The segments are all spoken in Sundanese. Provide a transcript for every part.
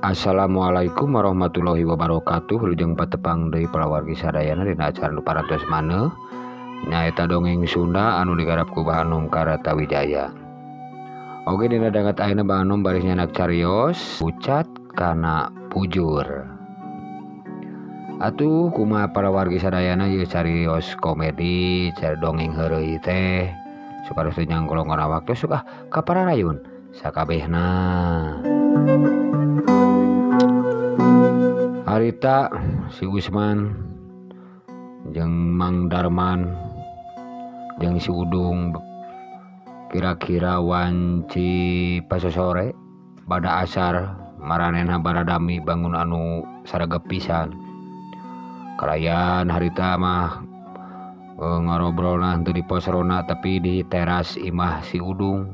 Assalamualaikum warahmatullahi wabarakatuh. Wilujeng patepang deui palawargi sadayana dina acara nu parantos maneuh nyaeta dongeng Sunda anu digarap ku Bah Anom Karatawijaya. Oke, dina danget ayeuna Bah Anom baris nyanak carios pucat kana pujur. Atuh kumaha palawargi sadayana ieu carios komedi cari dongeng heureuy teh supados teu nyangkolong kana waktu sok ah ka pararayun sakabehna. Harita si Usman jeung Mang Darman jeung si Udung kira-kira wanci pasosore pada asar maranehna baradami bangun anu saregep pisan. Kalayan harita mah ngarobrolna henteu di pos rona tapi di teras imah si Udung.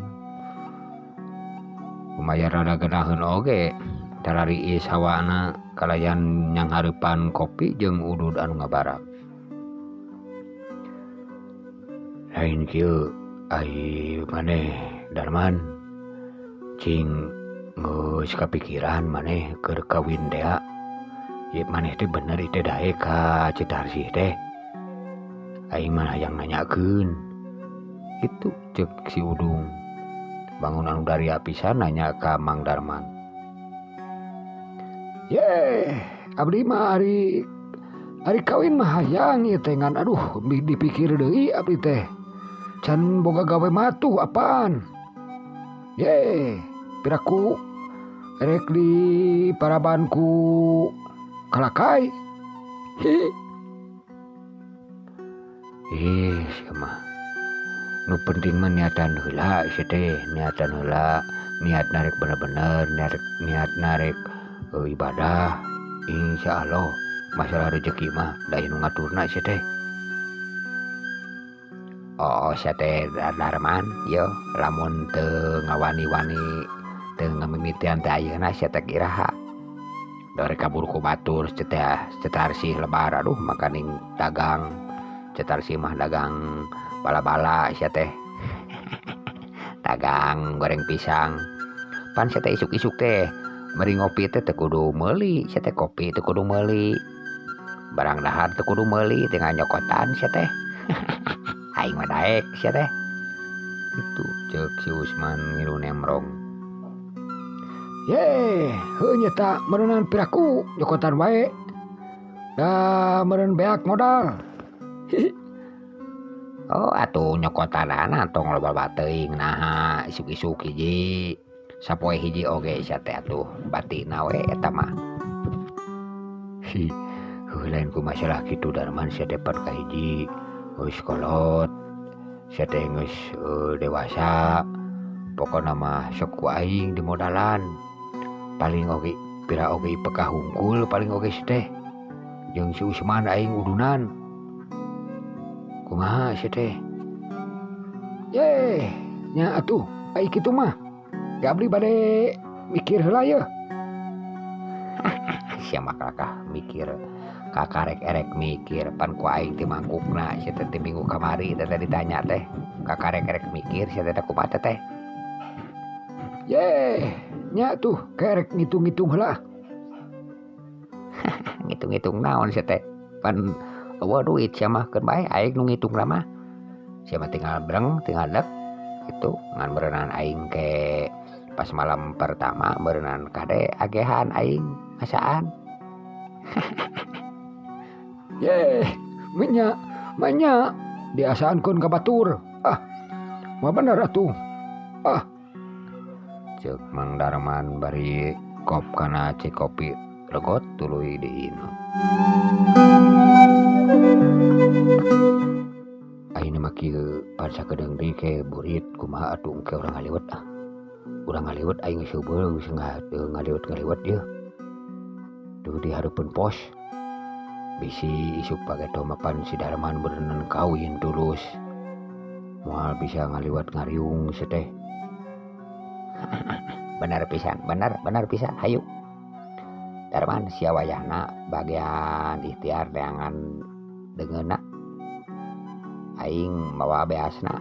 Lumayan rada geunaheun oge tarariis hawana kalayan nyanghareupan kopi jeung udud anu ngabarak. Lain kieu ai maneh Darman cing geus kapikiran maneh keur kawin tea. Ieu maneh teh bener ieu teh daek ka Citarsih teh. Aing mah hayang nanyakeun. Kitu ceuk si Udung. Bangun anu daria pisan nanya ka Mang Darman. Ye, abdi mah ari kawin mah hayang ieu teh ngan aduh dipikir deui abdi teh. Can boga gawe matuh apaan. Ye, piraku rek di parabanku kalakai. Hi. Ih, sia mah. Nu penting mah niatan heula sia teh, niatan heula, niat narek bener-bener, niat narek ibadah. Insya Allah masalah rezeki mah da nu ngaturna sia teh. Oh, sia teh Darman yo lamun teu ngawani-wani teu ngamimitian teh ayeuna sia teh iraha. Dari kabur ku batur Citarsih lebar aduh makaning dagang Citarsih mah dagang bala-bala sia teh. Dagang goreng pisang. Pan sia teh isuk-isuk teh meri ngopi teh teu kudu meuli sia teh, kopi teu kudu meuli. Barang dahar teu kudu meuli tinggal nyokotan sia teh. Aing mah daek sia teh. Kitu ceuk si Usman ngilu nemrong. Ye, heuh nya meureunan piraku nyokotan wae. Da meureun beak modal. Oh atuh nyokotanana tong loba teuing naha isuk-isuk hiji sapoe hiji oge sia teh atuh batina we eta mah. Hi, heuh lain ku masalah kitu Darman sia teh pan kahiji geus kolot sia teh geus dewasa. Pokona mah sok ku aing dimodalan. Paling oge pira oge pekah hungkul paling oge si teh. Jeung si Usman aing udunan. Kumaha si teh? Ye, nya atuh ai kitu mah. Ya abdi bade mikir heula yeuh. Sia mah kakah mikir kakarek erek mikir pan ku aing teh mangkukna sia teh minggu kamari teh ditanya teh kakarek erek mikir sia teh kumaha teh. Ye, nya tuh kerek ngitung-ngitung heula. Ngitung-ngitung naon sia teh? Pan eueuh duit sia mah keun bae aing nu ngitung mah. Sia mah tinggal breng, tinggal dek gitu. Ngan berenang aing ke pas malam pertama berenang kade agehan aing ngasaan. Ye, menya menya diasaankeun ka batur. Ah, mah bener atuh. Ah. Ceuk Mang Darman bari kop kana cek kopi regot tuluy diinum. Ayeuna mah kieu pan sakedeung deui ke burit kumaha atuh engke urang ngaliwet ah. Urang ngaliwet aing geus heubeul geus ngaliwet-ngaliwet ieu. Duh di hareupeun pos. Bisi isuk pageto mah pan si Darman beureunan kawin tulus. Moal bisa ngaliwet ngariung sia teh. Bener pisan, bener pisan hayu. Darman sia wayahna bagian ikhtiar neangan deungeunna. Aing mawa beasna.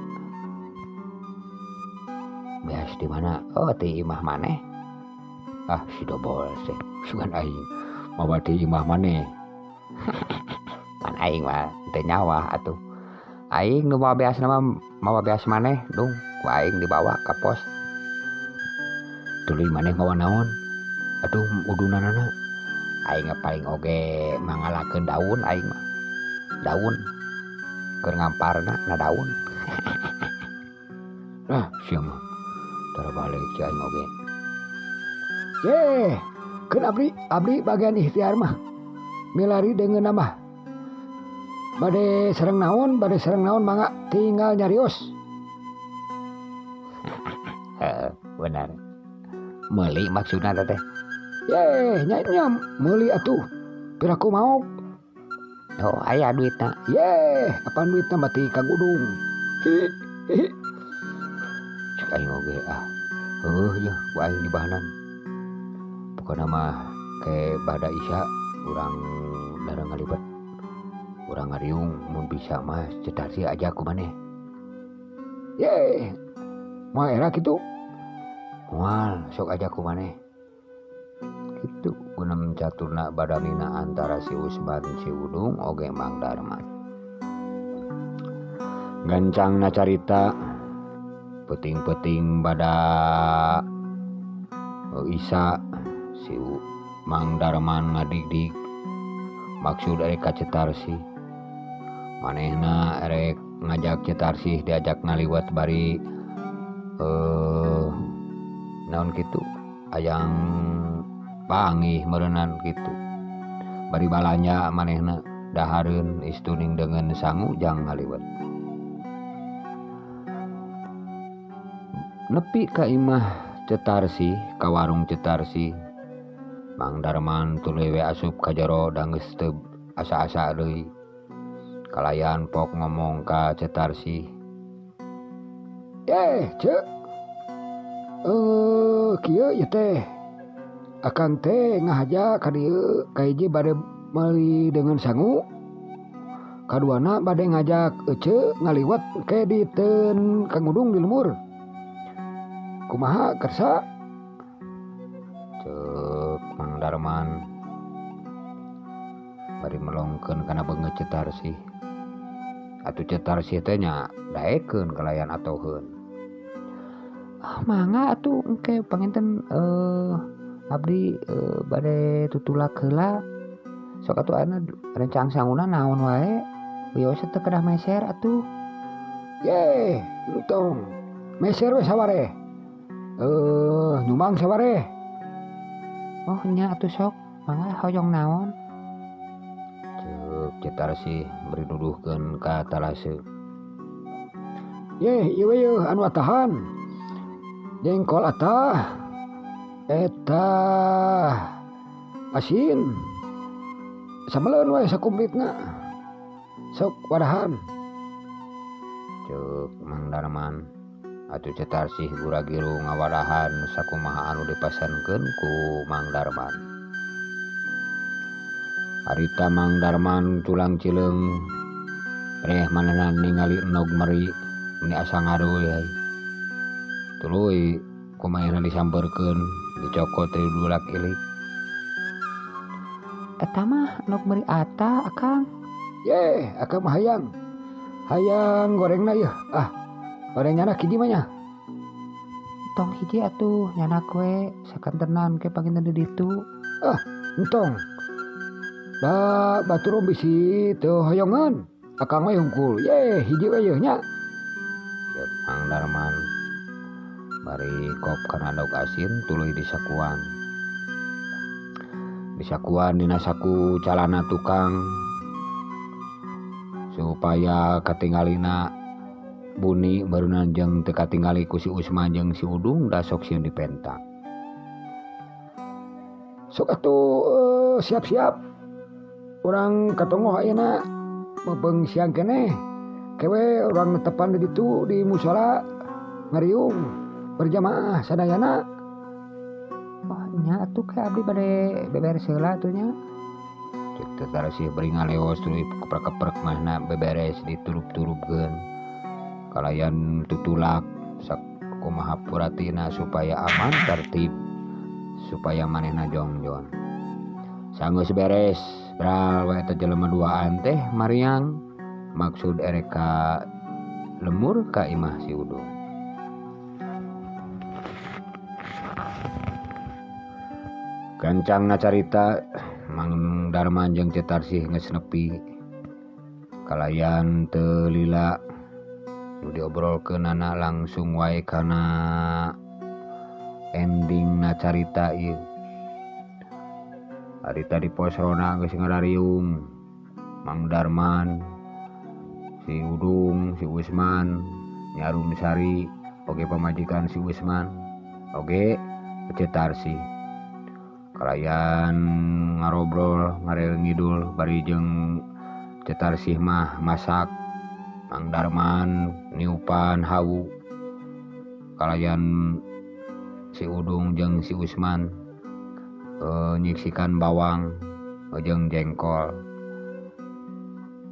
Beas di mana? Oh, ti imah maneh. Ah si dobol teh sugan aing mawa ti imah maneh. Pan aing mah teu nyawa atuh. Aing nu mawa beas mah mawa beas maneh dung ku aing dibawa ka pos. Tuluy maneh mawa naon? Aduh udunanana. Aing paling oge mangalakeun daun aing mah. Daun keur ngamparna na daun. Ah sia mah tara balik si aing oge. Ye, keun abdi bagian ikhtiar mah. Milari deungeunna mah. Bade sareng naon mangga tinggal nyarios. Heeh, benar. Meuli maksudna teh. Ye, nya nya meuli atuh. Piraku maok. Oh, aya duitna. Ye, apaan duitna mati ka gudung. Hi, hi. Cek aing oge ah. Heuh yeuh ku aing dibahanan. Pokona mah ke bada isya urang darang ngalibet. Urang ngariung mun bisa mah cetar sih aja ku maneh. Ye, moal era kitu. Moal sok aja ku maneh. Kitu gunem caturna badamina antara si Usman si Udung oge Mang Darman. Gancangna carita peuting-peuting bada Isa si Mang Darman ngadigdig maksud erek ka Cetarsih. Manehna erek ngajak Cetarsih diajak ngaliwat bari naon kitu hayang pangih meureunan kitu. Bari balanja manehna dahareun istuning deungeun sangu jang ngaliwat. Nepi ka imah Cetarsih ka warung Cetarsih Mang Darman tuluy we asup ka jero da geus teu asa-asa deui. Kalayan pok ngomong ka Cetarsih. Eh, Cek. Kieu ieu teh. Akang teh ngahaja ka dieu ka hiji bade meuli deungeun sangu. Kaduana bade ngajak ece ngaliwat ke di teun Kang Udung di lembur. Kumaha kersa? Cek Mang Darman bari melongkeun kana beungeut Cetarsih. Atuh Cetarsih teh nya daekeun kalayan atoheun. Ah mangga atuh engke panginten abdi bade tutulak heula. Sok atuh ayeuna rencang sanguna naon wae. Wios teu kedah meser atuh. Ye, entong. Meser we sawareh. Nyumbang sawareh. Oh nya atuh sok, mangga hoyong naon? Cek Cetarsih bari nuduhkeun ka talase. Ye, ieu we yeuh anu atahan. Jengkol atah. Eta asin. Sameleun we sakumplitna. Sok wadahan. Cek Mang Darman. Atuh Cetarsih gura-giru ngawadahan sakumaha anu dipesankeun ku Mang Darman. Harita Mang Darman tulang cileung reh manehna ningali enog meri meni asa ngaruy. Tuluy kumaha disampeurkeun dicokot teh dulak ilik. Eta mah enog meri ata akang. Ye, akang mah hayang. Hayang gorengna yeuh. Ah, goreng nyanak hiji mah nya. Tong hiji atuh nyanak we sakantenan ke panginten di ditu. Ah, entong. Da batur bisi teu hoyongan. Akang mah hungkul. Ye, hiji we yeuh nya. Ceuk Mang Darman. Bari kop kana endog asin tuluy disakuan. Disakuan dina saku calana tukang supaya katingalina buni barunan jeung teu katingali ku si Usman jeung si Udung da sok sieun dipenta. Sok atuh siap-siap. Urang katongoh ayeuna meupeung siang keneh. Kewe urang netepan di ditu di musala ngariung berjamaah sadayana. Wah nya atuh ke abdi bade beberes heula atuh nya. Cek Cetarsih bari ngaleos tuluy keprek-keprek mahna beberes diturup-turupkeun. Kalayan tutulak sakumaha puratina supaya aman tertib supaya manehna jongjon. Sanggeus beres bral we eta jelema duaan teh mariang maksud erek ka lemur ka imah si Udung. Gancangna carita Mang Darman jeung Ceu Tarsih geus nepi kalayan teu lila nu diobrolkeunana langsung wae kana endingna carita ieu. Harita di pos ronda geus ngarariung Mang Darman, si Udung, si Usman, Nyi Arum Sari, oge pamajikan si Usman, oge Ceu Tarsih. Kalayan ngarobrol ngarel ngidul bari jeung Ceu Tarsih mah masak, Mang Darman niupan hawu. Kalayan si Udung jeung si Usman nyiksikan bawang jeung jengkol.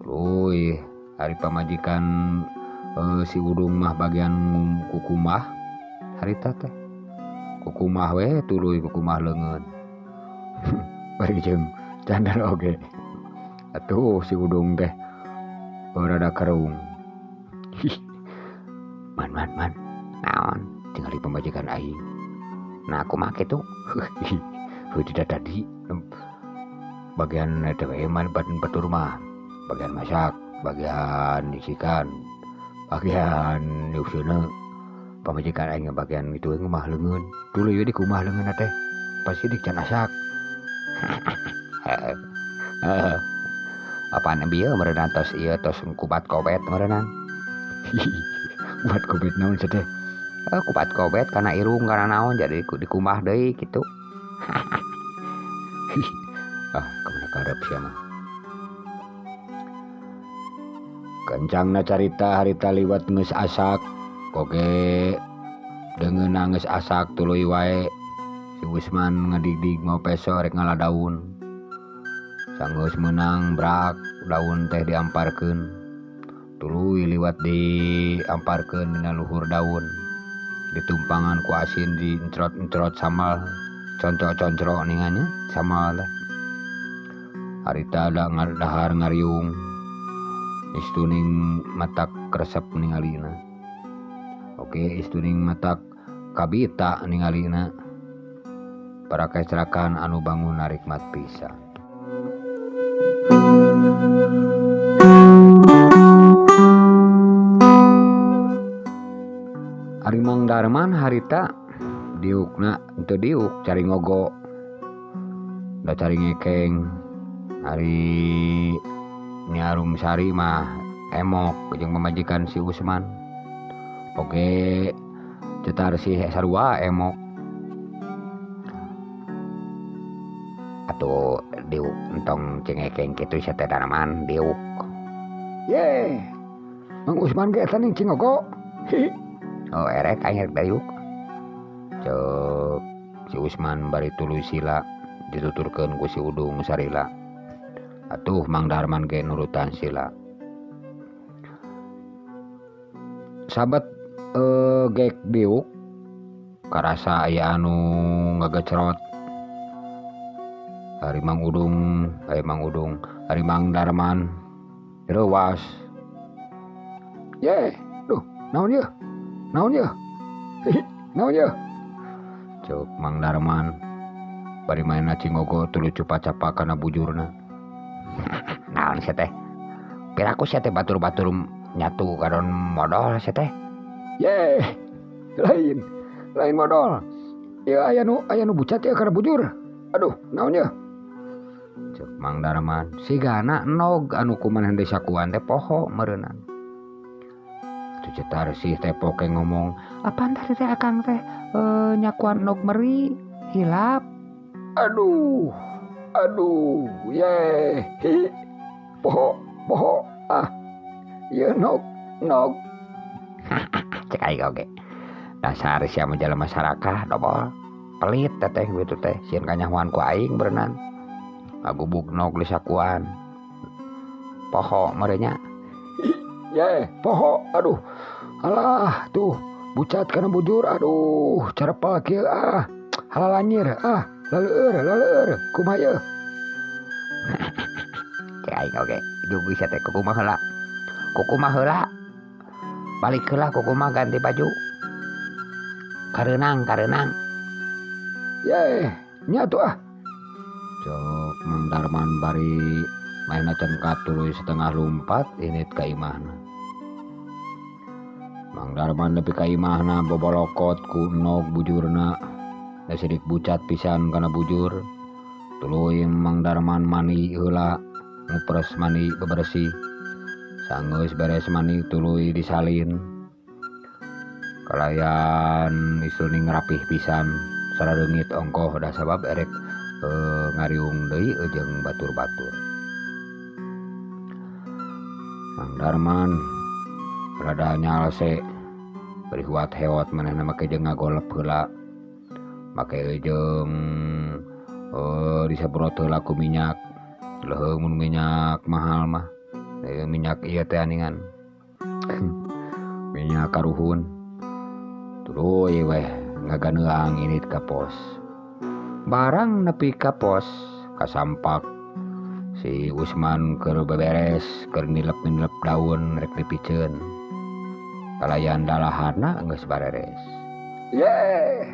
Luih hari pamajikan si Udung mah bagian kukumah harita teh. Kukumah we tuluy kukumah leungeun. Bari jeung candar oge. Atuh si Udung teh rada kerung. Man man man. Naon tingali pamajikan aing. Nah kumaha kitu? Heuh tidak tadi bagian eta we man batur mah, bagian masak, bagian nyiksikan, bagian nyukseuna. Pamajikan aing bagian itu mah leungeun. Tuluy we dikumah leungeunna teh. Pasti dik can asak. Apaan bieu meureunna tos ieu tos kubat kobet meureunna. Kubat kobet naon sia teh? Kubat kobet kana irung kana naon jadi dikumbah deui kitu. Ah, kamana karep sia mah. Kencangna carita harita liwat geus asak, oge deungeunna geus asak tuluy wae si Usman ngadigdig mau peso rek ngala daun. Sanggeus meunang brak daun teh diamparkeun. Tuluy liwat diamparkeun dina luhur daun. Ditumpangan ku asin diencrot-encrot samal, concro-concro ningannya samal teh. Harita da ngadahar ngariung. Istuning matak resep ningalina. Oke, istuning matak kabita ningalina. Para kecerakan anu bangun narikmat pisan. Ari Mang Darman harita diukna teu diuk cari ngogo. Da cari ngekeng. Ari Nyi Arum Sari mah emok jeung pamajikan si Usman. Oge Ceu Tarsih sarua emok. Atuh diuk entong cengekeng kitu sia teh Darman diuk. Ye. Mang Usman ge eta ning cingogo. Oh erek aing rek diuk. Ceuk si Usman bari tuluy sila dituturkeun ku si Udung sarila. Atuh Mang Darman ge nurutan sila. Sahabat gek diuk karasa aya anu ngagecrot. Ari Mang Udung, ari Mang Udung, ari Mang Darman reuwas. Ye, duh, naon ieu? Naon ieu? Naon ieu? Ceuk Mang Darman bari maenna cingogo tuluy cupa-capa kana bujurna. Naon sia teh? Piraku sia teh batur-batur nyatu kadon modol sia teh. Ye, lain, lain modol. Ieu aya nu bucat ieu kana bujur. Aduh, naon ieu? Ceuk Mang Darman, sigana nog anu kumaneh desakuan teh poho meureunnan. Atuh Ceu Tarsih teh poke ngomong, apaan tadi teh akang teh nyakuan nog meri hilap. Aduh, aduh, ye, hi, poho, poho, ah, ye nog, nog. Cek aing oge. Dasar sia mah jelema masyarakat dobol. Pelit teteh gitu teh, sieun kanyahoan ku aing berenang. Ngagubug nog disakuan. Poho merenya. Ye, poho, aduh. Alah, tuh bucat kana bujur, aduh, carepal kieu ah. Halalanyir ah laleur laleur kumaha yeuh. Cek aing oge jugu sia teh kukumaha heula. Kukumaha heula. Balik heula kukumaha ganti baju. Kareunang kareunang. Ye, nya atuh ah. Cok Mang Darman bari maena cengkat tuluy setengah lumpat init ka imahna. Mang Darman nepi ka imahna bobolokot ku nog bujurna. Da sidik bucat pisan kana bujur. Tuluy Mang Darman mani heula, ngupres mani bebersih. Sanggeus beres mani tuluy disalin. Kalayan isuni ngrapih pisan, sarareungit ongkoh da sabab erek ngariung deui jeung batur-batur. Mang Darman rada nyalse bari huat heot manehna make jeung ngagolep heula. Make jeung disemprot heula ku minyak. Leuheung mun minyak mahal mah. Minyak ieu teh aningan. Minyak karuhun. Tuluy weh ngaganeang init ka pos. Barang nepi ka pos kasampak si Usman keur beberes keur nilep-nilep daun rek dipiceun. Kalayan dalaharna geus bareres. Ye.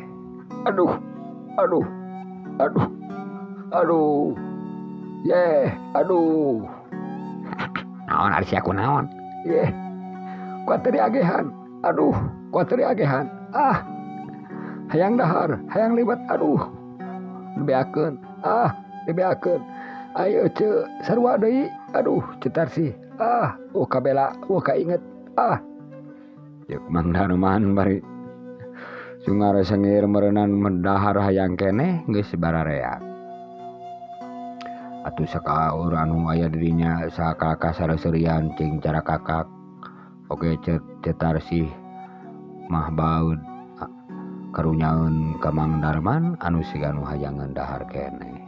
Aduh. Aduh. Aduh. Aduh. Ye, aduh. Naon ari sia kunaon? Ye. Kuat teu diagehan. Aduh, kuat teu diagehan. Ah. Hayang dahar, hayang liwat, aduh. Dibeakeun. Ah, dibeakeun. Ayo ce sarua deui. Aduh, cetar sih. Ah, oh kabela, oh kainget. Ah. Yeuk Mang Darman bari sungar sengir meureunan mendahar hayang keneh geus barareak. Atuh sakaur anu aya di dinya sakalakah sareuserian cing carakakak. Oge cetar sih mah baeud karunyaeun ka Mang Darman anu siga nu hayangeun dahar keneh.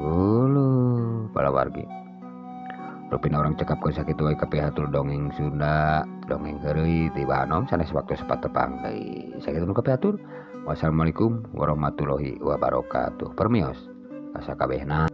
Uluh, palawargi. Rupina urang cekapkeun sakitu wae kapihatur dongeng Sunda, dongeng heureuy ti Banom sanes waktu sepat tepang deui. Sakitu nu kapihatur. Wassalamualaikum warahmatullahi wabarakatuh. Permios. Asa kabehna.